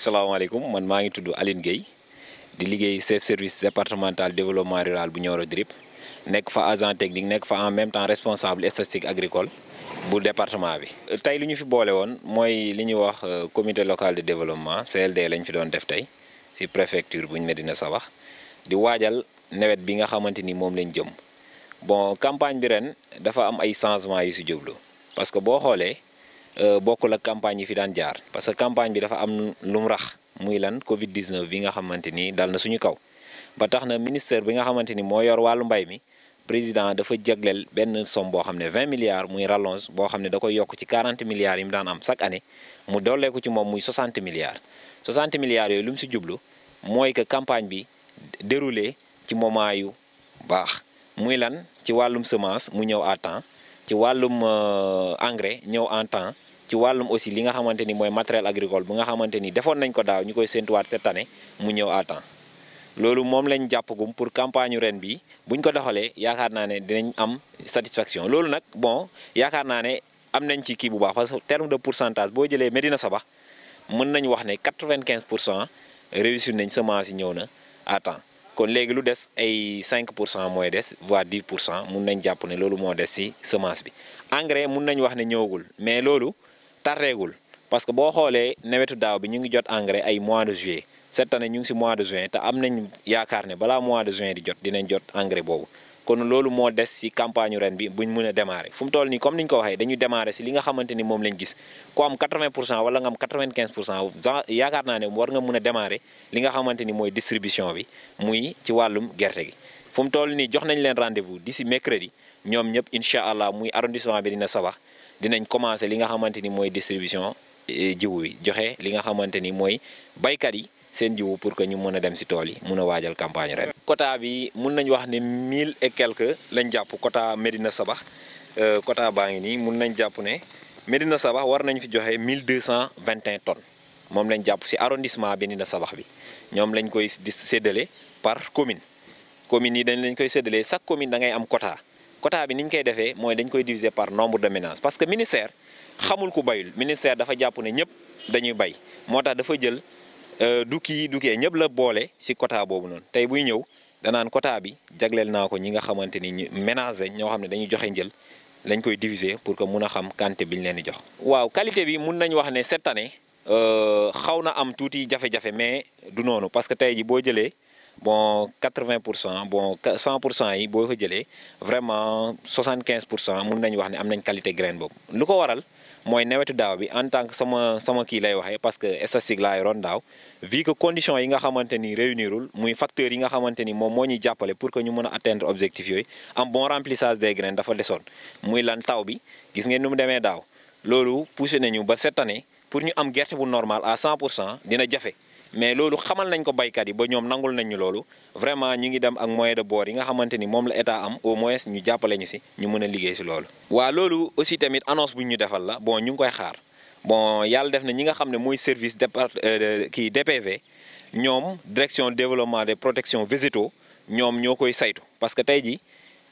salaamaaleykum man maa ngi tudd Aline Gueye di liggéey chef service départemental développement rural bu Nioro du Rip nekk fa agent technique nekk fa en même temps responsable statistique agricole bu département bi. tey lu ñu fi boole woon mooy li ñuy wax comité local de développement CLD lañ fi doon def tey si préfecture buñ Médina Sabakh di waajal nawet bi nga xamante ni moom lañ jëm bon campagne bi ren dafa am ay changements yu si jublu parce que boo xoolee. bokkul ak campagne yi fi daan jaar parce que campagne bi dafa am lu mu rax muy lan Covid 19 bi nga xamante ni dal na suñu kaw ba tax na ministère bi nga xamante ni moo yor wàllu mbay mi président dafa jagleel benn somme boo xam ne 20 milliards muy rallonge boo xam ne da koy yokk ci 40 milliards yi mu daan am chaque année mu dolleeku ci moom muy 60 milliards 60 milliards yooyu lu mu si jublu mooy que campagne bi déroulé ci moment yu baax muy lan ci wàllum semence mu ñëw à temps ci wàllum engrais ñëw en temps ci wàllum aussi li nga xamante ni mooy matériel agricole bu nga xamante ni defoon nañ ko daaw ñu koy séntuwaat cette année mu ñëw à temps loolu moom lañ jàppagum pour campagne ren bi buñ ko doxalee yaakaar naa ne dinañ am satisfaction loolu nag bon yaakaar naa ne am nañ ci kii bu baax parce que terme de pourcentage boo jëlee Médina Sabakh mën nañ wax ne 95% réussir nañ semence yi ñëw na à temps kon léegi lu des ay 5% mooy des voire 10% mun nañ jàpp ne loolu moo des ci semence bi engrais mun nañ wax ne ñëwagul mais loolu tarreegul parce que boo xoolee nawetu daaw bi ñu ngi jot engrais ay mois de juillet cette année ñu ngi ci mois de juin te am nañ yaakaar ne balaa mois de juin di jot dinañ jot engrais boobu kon loolu moo des ci campagne ren bi buñ mën a démarrer fu mu toll nii comme niñ ko waxee dañu démarrer ci li nga xamante ni moom lañ gis ku am 80% wala nga am 95% yaakaar naa ne war nga mën a démarrer li nga xamante ni mooy distribution bi muy ci wàllum gerte gi fu mu toll nii jox nañ leen rendez-vous d'ici mercredi ñoom ñëpp incha allah muy arrondissement bi dina Sabakh dinañ commencer li nga xamante ni mooy distribution jiwu bi joxe li nga xamante ni mooy baykat yi seen jiwu pour que ñu mën a dem ci tool yi mën a waajal campagne ren. quota bi mun nañ wax ne 1000 et quelques lañ jàpp quota Médina Sabakh quota baa ngi nii mun nañ jàpp ne Médina Sabakh war nañ fi joxe 1221 tonnes moom lañ jàpp ci arrondissement Médina Sabakh bi ñoom lañ koy séddale par commune yi dañ lañ koy séddalee chaque commune da ngay am quota bi ni ñu koy defee mooy dañ koy diviser par nombre de ménages parce que ministère xamul ku bayul ministère dafa jàpp ne ñëpp dañuy bay moo tax dafa jël. du kee ñëpp la boole ci quota boobu noonu tey buy ñëw danaan quota bi jagleel naa ko ñi nga xamante ni ñu ménage lañ ñoo xam ne dañuy joxe njël lañ koy diviser pour que mun a xam quantité bi ñu leen di jox. waaw qualité bi mun nañ wax ne cette année xaw na am tuuti jafe-jafe mais du noonu parce que tey ji boo jëlee bon 80% bon 100% yi boo ko jëlee vraiment 75% mun nañ wax ne am nañ qualité graine boobu lu ko waral. mooy nawetu daaw bi en tant que sama kii lay waxee parce que statistique laa yoroon daaw vu que conditions yi nga xamante ni réunirul muy facteurs yi nga xamante ni moom moo ñuy jàppale pour que ñu mën a atteindre objectif yooyu am bon remplissage des graines dafa desoon muy lan taw bi gis ngeen ni mu demee daaw loolu poussé nañu ba cette année pour ñu am gerte bu normal à 100% dina jafe mais loolu xamal nañ ko baykat yi ba ñoom nangul nañ ñu loolu vraiment ñu ngi dem ak moyen de bord yi nga xamante ni moom la état am au moins ñu jàppale ñu ci ñu mën a liggéey ci loolu. waaw loolu aussi tamit annonce bu ñu defal la bon ñu ngi koy xaar bon yàlla def na ñi nga xam ne mooy service kii DPV ñoom direction développement des protections végétaux ñoom ñoo koy saytu parce que tey ji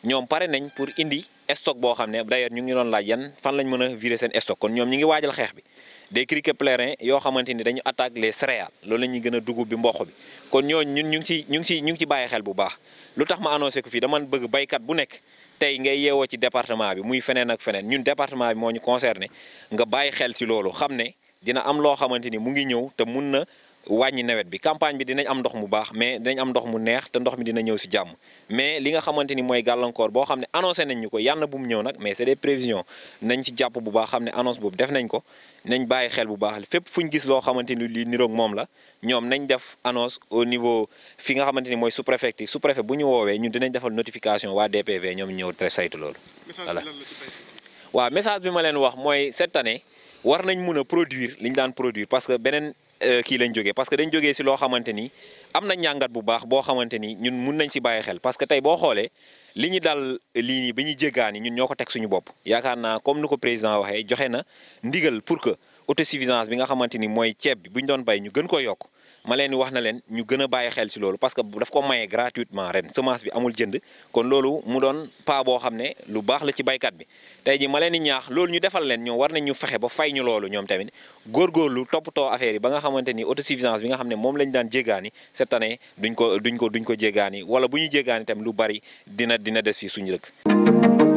ñoom pare nañ pour indi stock boo xam ne d'ailleurs ñu ngi doon laaj yan fan lañ mën a virer seen stock kon ñoom ñi ngi waajal xeex bi. des criquets plérin yoo xamante ni dañu attaque les céréales loolu la ñuy gën a dugub bi mboq bi kon ñooñu ñun ñu ngi ci bàyyi xel bu baax lu tax ma annoncé ko fii dama bëgg baykat bu nekk tey ngay yeewoo ci département bi muy feneen ak feneen ñun département bi moo ñu concerné nga bàyyi xel ci loolu xam ne dina am loo xamante ni mu ngi ñëw te mun na wàññi nawet bi campagne bi dinañ am ndox mu baax mais dinañ am ndox mu neex te ndox mi dina ñëw ci jàmm mais li nga xamante ni mooy gàllankoor boo xam ne annoncé nañ ñu ko yàlla bu mu ñëw nag mais c'est des prévisions nañ ci jàpp bu baax xam ne annonce boobu def nañ ko nañ bàyyi xel bu baax fépp fu ñu gis loo xamante ni li niroog moom la ñoom nañ def annonce au niveau fi nga xamante ni mooy sous-préfecture sous-préfet bu ñu woowee ñun dinañ defal notification waa DPV ñoom ñëw te saytu loolu. voilà waaw message bi ma leen wax mooy cette année war nañ mun a produire li ñu daan produire parce que beneen kii lañ jógee parce que dañ jógee ci loo xamante ni am na njàngat bu baax boo xamante ni ñun mun nañ ci bàyyi xel parce que tey boo xoolee li ñu dal lii nii bi ñu jéggaani ñun ñoo ko teg suñu bopp yaakaar naa comme ni ko président waxee joxe na ndigal pour que autosuffisance bi nga xamante ni mooy ceeb bi bu ñu doon bay ñu gën ko yokk ma leen wax na leen ñu gën a bàyyi xel ci loolu parce que daf ko maye gratuitement ren semence bi amul jënd kon loolu mu doon pas boo xam ne lu baax la ci baykat bi tey ji ma leen di ñaax loolu ñu defal leen ñoom war nañ ñu fexe ba fay ñu loolu ñoom tamit góorgóorlu toppatoo affaire yi ba nga xamante ni autosuffisance bi nga xam ne moom lañ daan jéggaani cette année duñ ko jéggaani wala bu ñu jéggaani tamit lu bari dina des fii suñu dëkk